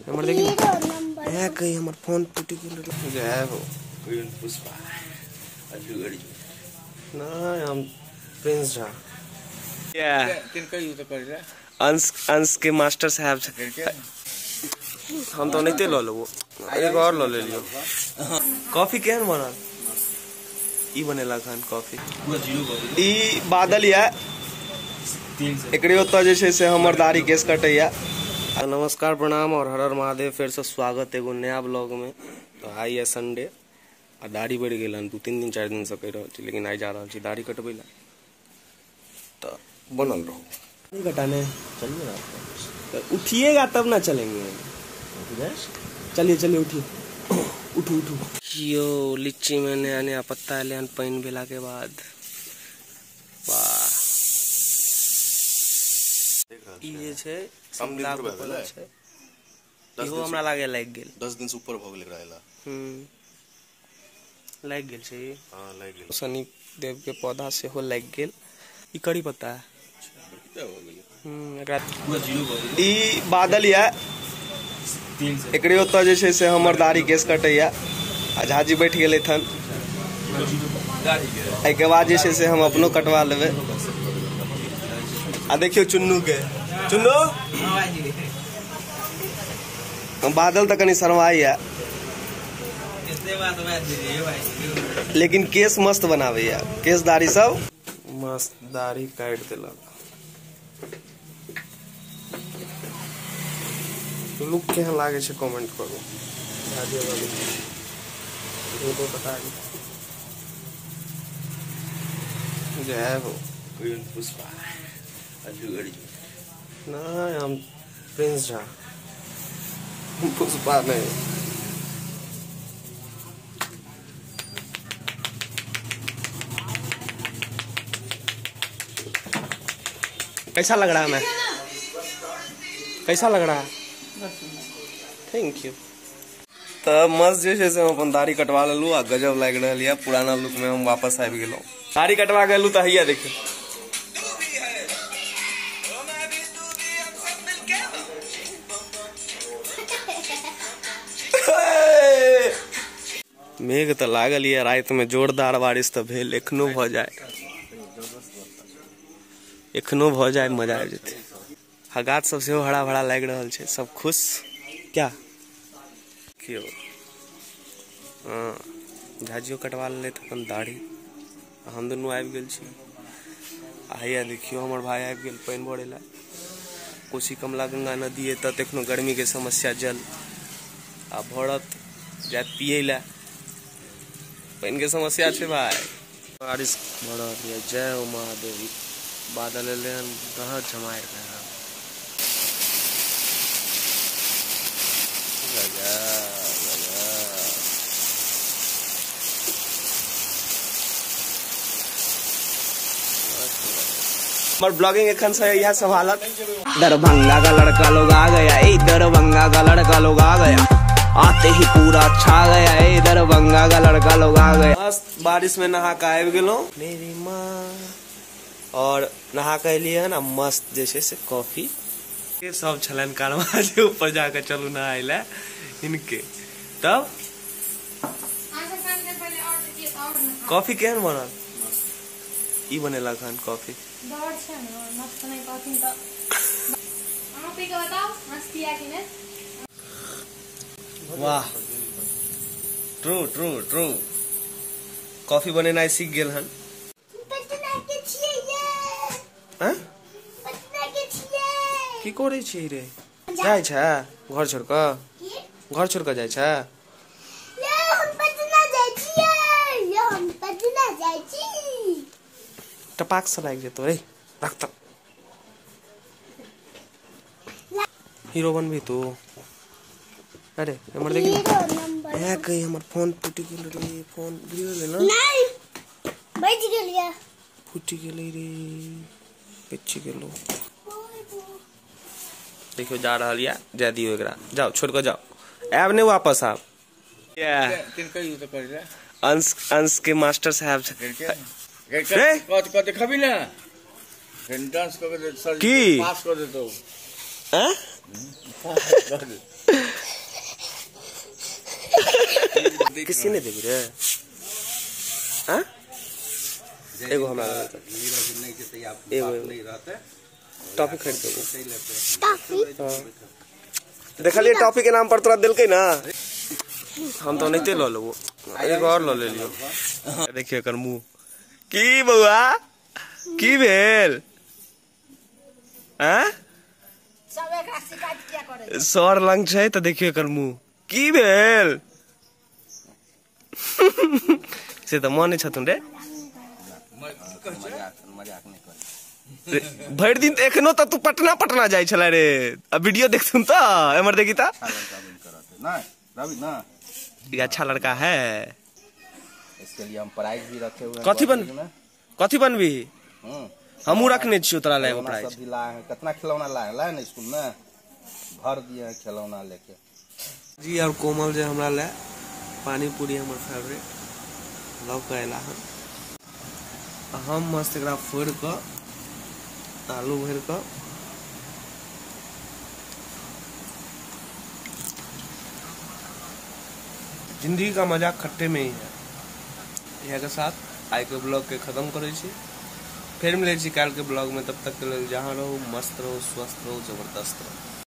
हमर देखी ए कहीं हमर फोन टूटी गेल जय हो पुष्पा अल्लू अर्जुन ना हम प्रिंस झा अंश अंश के मास्टर साहब हम तो नहीं लऽ लेबो एक और लऽ लेलियो। कॉफी केहन बनल? ई बनेलक हन कॉफी। ई बादल या एकरे ओतऽ जे छै से हमर दाढ़ी केस कटैया। नमस्कार प्रणाम और हर हर महादेव। फिर से स्वागत एगो नया ब्लॉग में। तो आइ है संडे आ दाढ़ी बढ़ि गेल हन 2-3 दिन 4 दिन से कहि रहल छी, लेकिन आइ जा रहल छी दाढ़ी कटबै ला, तो बनल रहो। कटाने चलिए ना, तो उठिएगा तब ना चलेंगे। चलिए चलिए उठिए, उठू उठू। यो लीची में नया नया पत्ता एलै हन पानि भेला के बाद। वाह, ई जे छै छै इहो हमरा लागे लागि गेल 10 दिन से ऊपर भ गेल एकरा एला। लागि गेल छै। हां लागि गेल। शनि देव के पौधा सेहो लागि गेल। ई करी पत्ता है। ई बादल या एकरे ओतऽ जे छै से हमर दाढ़ी केस कटैया आ झाजी बैठ गेलै हन। एहिके बाद जे छै से हम अपनो कटवा लेबै। आ देखियौ चुन्नू के, चुन्नू बादल तऽ कनि शर्माइया लेकिन केस मस्त बनाबैया, केस दाढ़ी सब मस्त दाढ़ी काटि देलक। लुक केहन लागे छै कमेंट करू। जय हो पुष्पा अल्लू अर्जुन ना हम प्रिंस झा, पुष्पा नहीं। कैसा लग रहा है मैं? कैसा लग रहा है? Thank you. तो मस्त जे छै से हम अपन दाढ़ी कटवा लेलहुँ आ गजब लागि रहल यऽ। पुराना लुक में हम वापस आबि गेलहुँ। दाढ़ी कटवा गेलहुँ तऽ हैया देखियौ मेघ तऽ लागल यऽ। राति में जोरदार बारिश तऽ भेल, एखनो भऽ जाय, एखनो भऽ जाय मजा आबि जेतै। आ गाछ सब सेहो हरा भरा लागि रहल छै, सब खुश। क्या क्यों? हाँ, झाजियो कटवा लेलथि अपन दाढ़ी। हम दुनू आबि गेल छी। आ हैया देखियौ हमर भाई आबि गेल पानि भरै लए। कोसी कमला गंगा नदी एतऽ तऽ एखनो गर्मी के समस्या, जल आ भरत जायत पियै लए, पानि के समस्या छै भाई। बारिश भऽ रहल यऽ। जय हो महादेव। बादल एलै हन गहर झमारि कऽ। हमर ब्लॉगिंग एखन से इएह सब हालत। दरभंगा का लड़का लोग आ गया, ए दरभंगा का लड़का लोग आ गया, आते ही पूरा छा गया, ए दरभंगा का लड़का लोग आ गया। मस्त बारिश में नहा के आबि गेलहुँ मेरी माँ, और नहा के एलियै हन आ मस्त जे छै से कॉफी सब छलनि कारवा जे ऊपर जाके चलू नहाय लए हिनके। तब कॉफी केहन बनल? ई बनेलक हन कॉफी। वाह, ट्रू ट्रू ट्रू। कॉफी बनेनाइ सीख गेल हन। की करै छी रे? जाइ छै घर छोड़ कऽ? घर छोड़ कऽ जाइ छै? टपाक से लागि जेतौ रे, रख त। हीरो बनबी तू? अरे हमर देखी ए कहीं हमर फोन टूटी गेल रे। फोन गिर गेल ना? नहीं बच गेल या फूटी गेलै रे, बच गेलो। देखियो जा रहल या, जा दियो एकरा, जाओ छोड़ के जाओ, आब नहीं वापस आब। अंश अंश के मास्टर साहब देखबी ना डांस की पास कर देतौ। हैं? किसी नहीं देबी रे। हाँ एगो हमरा एगो टॉफी खरीद देबो। टॉफी देखलिए टॉफी के नाम पर तोरा देलकै ना, हम तो नहीं लऽ लेबो, एगो और लऽ लेलियो। देखियो एकर मुँह। की बौआ की भेल? आँ सर लंग छै तऽ देखियो एकर मुँह। की भेल? से तऽ मानै छथुन रे। भरि दिन एखनो तऽ तू पटना पटना जाइ छला रे, आ वीडियो देखथुन तऽ एमहर देखी तऽ ये अच्छा लड़का है। इसके लिए हम प्राइज भी रखे हुए हैं। कथी बन कथी बनबी? हमहू रखने छियो तोरा ले एगो प्राइज। सब भी लाए हैं, कितना खिलौना लाए लाए ना स्कूल में भर दिए हैं खिलौना लेके जी। और कोमल जे हमरा ले पानी पूरी हमर फेवरेट लऽ के अयला हन। हम मस्त एकरा फोड़ि कऽ आलू भरि कऽ जिंदगी का मजा खट्टे में ही है। इएह के साथ आइ के ब्लॉग के खत्म करै छी। फिर मिलै छी काल्हि के ब्लॉग में। तब तक के लेल जहाँ रहू मस्त रहू, स्वस्थ रहू, जबरदस्त रहू।